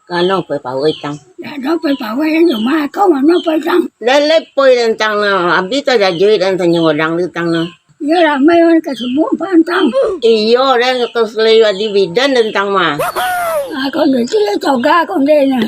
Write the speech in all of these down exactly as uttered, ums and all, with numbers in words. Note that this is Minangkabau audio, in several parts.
Kano poi pawai tang? Dak ado poi pawai, rumah kau mano poi tang? Lele poi tang no, abih tajajui dan tanyo godang tu tang no. Iyo ramai urang ka subuh pan tang. Iyo, dan ka selayu adi bidan dan tang mah. Ah, kau tu lah coga kau deh nah.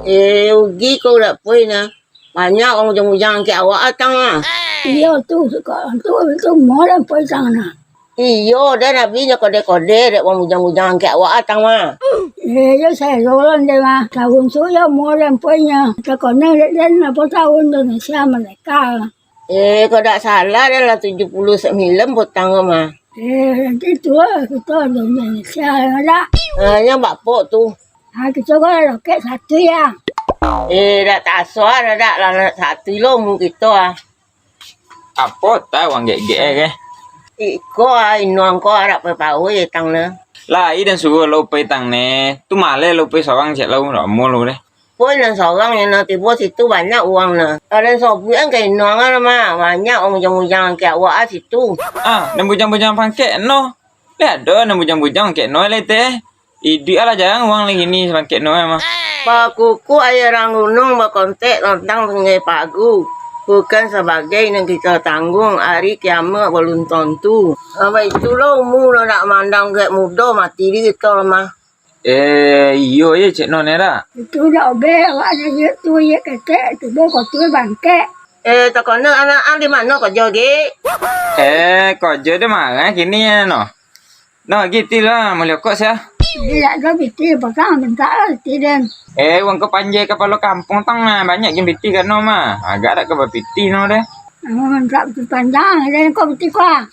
Eh, ugi kau dak poi nah. Banyak urang bujang-bujang angkek awak ah tang mah. Iyo tu, suko tu, tu molen poi tang nah. Iyo, dan abih nyo kode-kode dek urang bujang-bujang angkek awak ah tang mah. Eh, iyo sarolan deh mah. Tahun tu iyo molen poi nyo. Takonang dek den apo tahun tu nah, sia maleka. Eh, kok dak salah, dah lah tujuh puluh sembilan potang ko mah. Eh, nanti tua kita dunia Indonesia, ya dak? Ah, yang bapok tu. Ah, kita kan lokek satu ya. Eh, dak tasoa dah dak lah nak satu lo mu kita ah. Apo tau urang gek-gek eh, ke? Iko ah, inuang ko arak papaui tang ne. Lai dan suruh lo pai tang ne. Tu maleh lo pai sorang cek lo, lamo lo deh. Pun nan sorang yang nan tibo situ banyak urang nah. Aden sobuik an ka inuang an mah, banyak urang bujang-bujang angkek awak ah situ. Ah, nan bujang-bujang pangkek no. Lai ado nan bujang-bujang angkek no lai teh. Iduik alah jarang urang lai kini pangkek no mah. Bakuku aia rang gunung bakontek lontang Sungai Pagu. Bukan sabagai nan kita tanggung, ari kiamat balun tontu. Ah, baitu lo umur lo nak mandang gek mudo mati di kito mah. Eh, iyo ye cek no ne dak? Itu dak obeh, awak nyo tu ye ketek, tibo kotu bangkek. Eh, takono anak ang di mano kojo, Gek? Eh, kojo de marah kini ye no. No, giti lah, maliokok sia. Dak ado piti, pasang bentak lah piti den. Eh, urang ko panjai kapalo kampuang tang nah, banyak gin piti kano mah. Agak dak ka bapiti no deh. Bentak piti panjang, den ko piti kuah.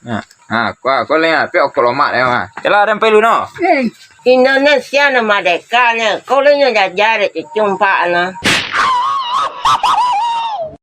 Nah, ha, kuah, kuah leh, apiak okok lomak deh mah. Yalah, den pai lu no. Eh. Indonesia nan merdeka nyo, kau leh nyo jajah dek cucu empak no.